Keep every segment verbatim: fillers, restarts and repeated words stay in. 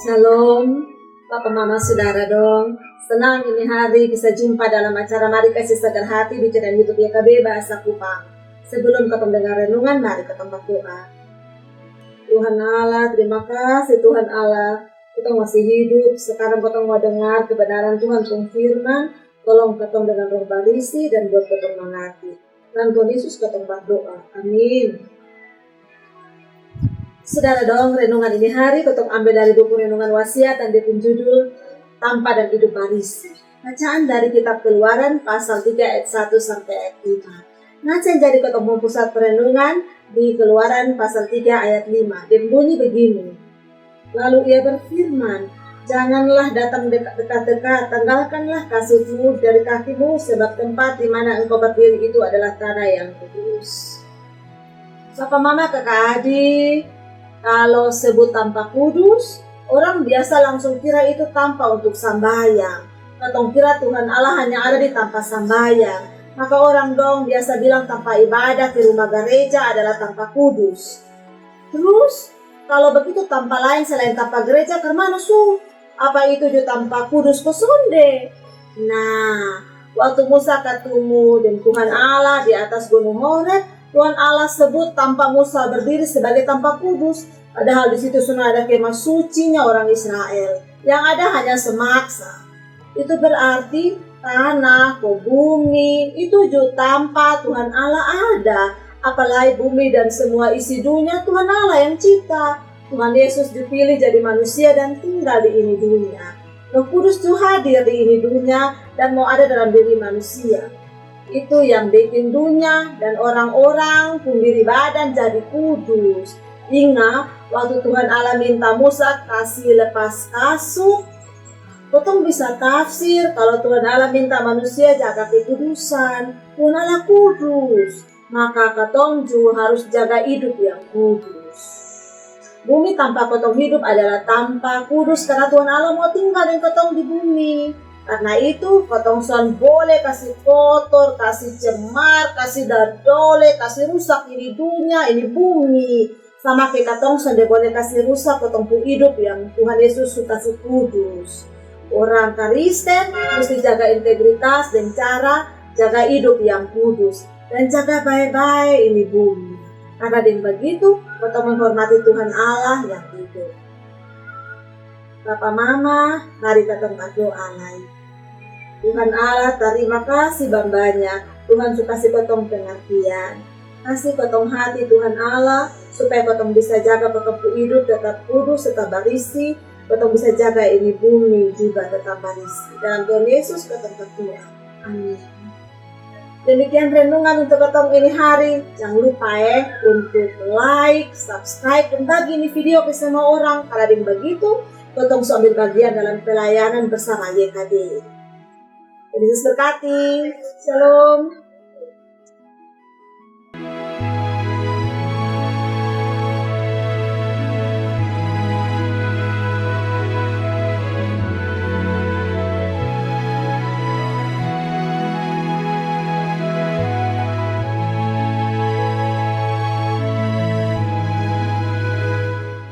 Shalom, Papa, Mama, Sudara dong. Senang ini hari bisa jumpa dalam acara Mari Kasi Sagar Hati di channel YouTube Y K B Bahasa Kupang. Sebelum katong dengar renungan, mari katong berdoa. Tuhan Allah, terima kasih Tuhan Allah, katong masih hidup. Sekarang katong mau dengar kebenaran Tuhan pung firman. Tolong katong dengan Roh Barisi dan buat katong mangarti. Dalam Tuhan Yesus katong berdoa. Amin. Sudara dong, renungan ini hari katong ambil dari buku renungan Wasiat dan dia pung judul Tampa dan Hidup Barisi. Bacaan dari kitab Keluaran pasal tiga ayat satu sampai ayat lima. Nah, yang jadi katong pung pusat perenungan di Keluaran pasal tiga ayat lima. Dia bunyi begini. Lalu ia berfirman, "Janganlah datang dekat-dekat, tanggalkanlah kasutmu dari kakimu, sebab tempat di mana engkau berdiri itu adalah tanah yang kudus." Papa, Mama, kaka, adi, kalau sebut tampa kudus, orang biasa langsung kira itu tampa untuk sambayang. Katong kira Tuhan Allah hanya ada di tampa sambayang. Maka orang dong biasa bilang tampa ibadah ke rumah gereja adalah tampa kudus. Terus, kalau begitu tampa lain selain tampa gereja karmana su? Apa itu ju tampa kudus ko sonde? Nah, waktu Musa katumu deng Tuhan Allah di atas gunung Horeb, Tuhan Allah sebut tampa Musa berdiri sebagai tampa kudus. Padahal di situ su ada kemah sucinya orang Israel. Yang ada hanya semak sa. Itu berarti tanah ko bumi itu ju tampa Tuhan Allah ada. Apalai bumi dan semua isi dunia Tuhan Allah yang cipta. Tuhan Yesus dipilih jadi manusia dan tinggal di ini dunia. Roh Kudus ju hadir di ini dunia dan mau ada dalam diri manusia. Itu yang bikin dunia dan orang-orang pung diri badan jadi kudus. Inga, waktu Tuhan Allah minta Musa kasi lepas kasut, katong bisa tafsir kalau Tuhan Allah minta manusia jaga kekudusan. Tuhan Allah kudus, maka katong ju harus jaga hidup yang kudus. Bumi tampa katong hidup adalah tampa kudus karna Tuhan Allah mau tinggal deng katong di bumi. Karna itu, katong son boleh kasi kotor, kasi cemar, kasi dadole, kasi rusak ini dunia, ini bumi. Sama ke katong sonde boleh kasi rusak katong pung hidup yang Tuhan Yesus su kasi kudus. Orang Kristen musti jaga integritas deng cara jaga hidup yang kudus dan jaga bae-bae ini bumi. Karna deng begitu katong menghormati Tuhan Allah yang hidup. Papa, Mama, mari katong berdoa lai. Tuhan Allah, tarima kasi bambanya. Tuhan su kasi katong pengertian. Kasi katong hati, Tuhan Allah, supaya katong bisa jaga katong pung hidup tetap kudus, tetap barisi. Katong bisa jaga ini bumi juga tetap barisi. Dalam Tuhan Yesus katong berdoa. Amin. Demikian renungan untuk katong ini hari. Jangan lupa eh, untuk like, subscribe, dan bagi ini video ke semua orang. Karna deng begitu, katong su ambil bagian dalam pelayanan bersama Y K B. Tuhan Yesus berkati. Shalom.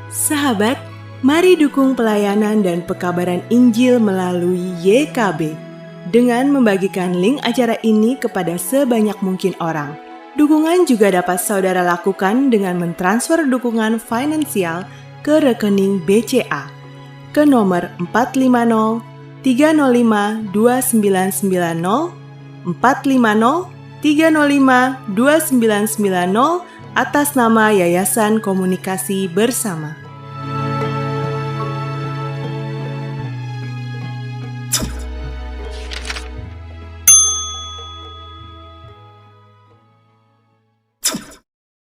Sahabat, mari dukung pelayanan dan pekabaran Injil melalui Y K B dengan membagikan link acara ini kepada sebanyak mungkin orang. Dukungan juga dapat saudara lakukan dengan mentransfer dukungan finansial ke rekening B C A ke nomor empat lima nol tiga nol lima dua sembilan sembilan nol, empat lima nol tiga nol lima dua sembilan sembilan nol, atas nama Yayasan Komunikasi Bersama.